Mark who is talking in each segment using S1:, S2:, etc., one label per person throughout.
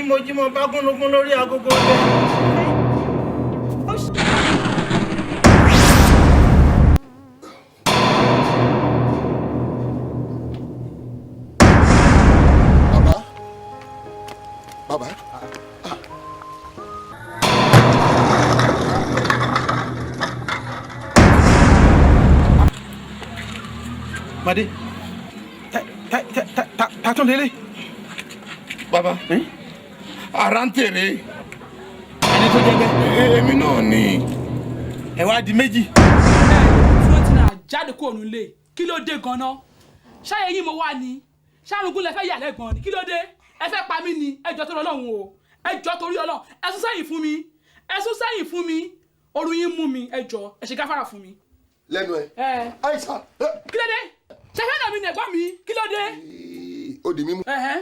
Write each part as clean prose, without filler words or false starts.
S1: Mo jí mo bá gúnlógún lórí agogo ọdẹ.
S2: Bàbá, bàbá.
S1: Màdé, ta ta ta ta ta tún lélẹ̀.
S3: Bàbá, ara ń tèrè.
S1: Ẹni tó jẹ́ bẹ́ẹ̀.
S3: Èmi náà ni.
S1: Ẹ wá di méjì.
S4: Fúntina jáde kúrò nílé, kí ló dé ganan? Ṣáyé yín mo wá ní ṣárùngún lẹ fẹ́ yà lẹ́gbọ̀n ni, kí ló dé? Ẹ fẹ́ pa mí ni? Ẹ jọ̀ọ́ torí Ọlọ́run o, ẹ jọ̀ọ́ torí Ọlọ́run, ẹ sún sẹ́yìn fún mi, ẹ sún sẹ́yìn fún mi, oru yín mú mi, ẹ jọ̀ọ́, ẹ ṣe gáfárà fún mi.
S2: Lẹ́nu ẹ̀.
S4: Ẹ
S2: Aisha.
S4: Kí ló dé? Ṣe fẹ́ nà mí nẹ̀gbọ́n mi, kí ló dé?
S2: Ó di mímú.
S4: Ẹ̀hẹ́n.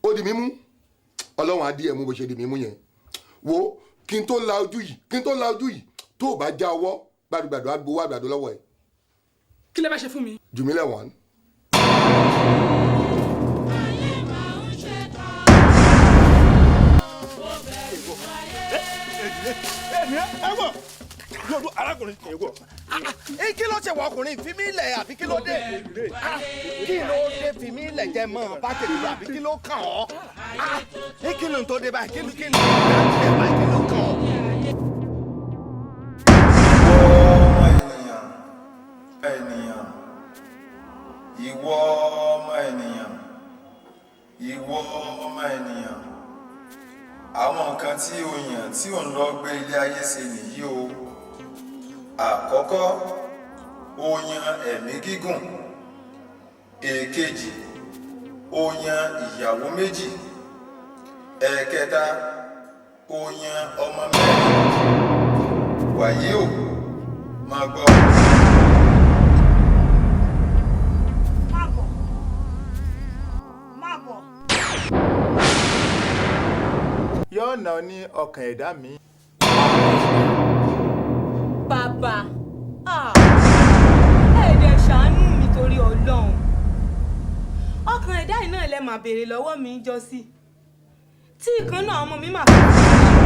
S2: Ó di mímú. Ọlọ́run á dí ẹ̀ mú bó ṣe di mímú yẹn. Wo, kí n tó la ojú yìí, kí n tó la ojú yìí, tó o bá já ọwọ́ gbàdúgbàdú á gbowó àgbàdo lọ́wọ́ ẹ̀.
S4: Kí lẹ fẹ́ ṣe fún mi?
S2: Jù mí lẹ́wọ̀n.
S5: Ẹ wọ yóò arákùnrin ẹ wọ.
S6: Kí ló ṣe wọ ọkùnrin? Fi mí lẹ̀, àbí kí ló dé? Kí ló dé? Fi mí lẹ̀ jẹ́ mọ́ bá tèmi lọ, àbí kí ló kàn ọ́? Kí ló ń tó dé báyìí? Kí ló dé báyìí? Kí ló kàn ọ́?
S7: Ọmọ ènìyàn, ènìyàn, ìwọ ọmọ ènìyàn, ìwọ ọmọ ènìyàn, àwọn nǹkan tí o yàn tí ò ń lọ gbé ilé ayé ṣe nìyí o. Àkọ́kọ́, o yan ẹ̀mí gígùn. Èkejì, o yan ìyàwó méjì. Ẹ̀kẹta, o yan ọmọ mẹ́rin. Wàyí o, máa gbọ́.
S8: Má bọ̀, má bọ̀.
S5: Yóò ná ní ọkàn ẹ̀dá mi.
S8: Bàbá, ah, ẹ dẹ̀ ṣàánú mi torí Ọlọ́run. Ọkàn ẹ̀dá yìí náà lẹ máa béèrè lọ́wọ́ mi jọ sí tí ìkan náà ọmọ mi máa fẹ́.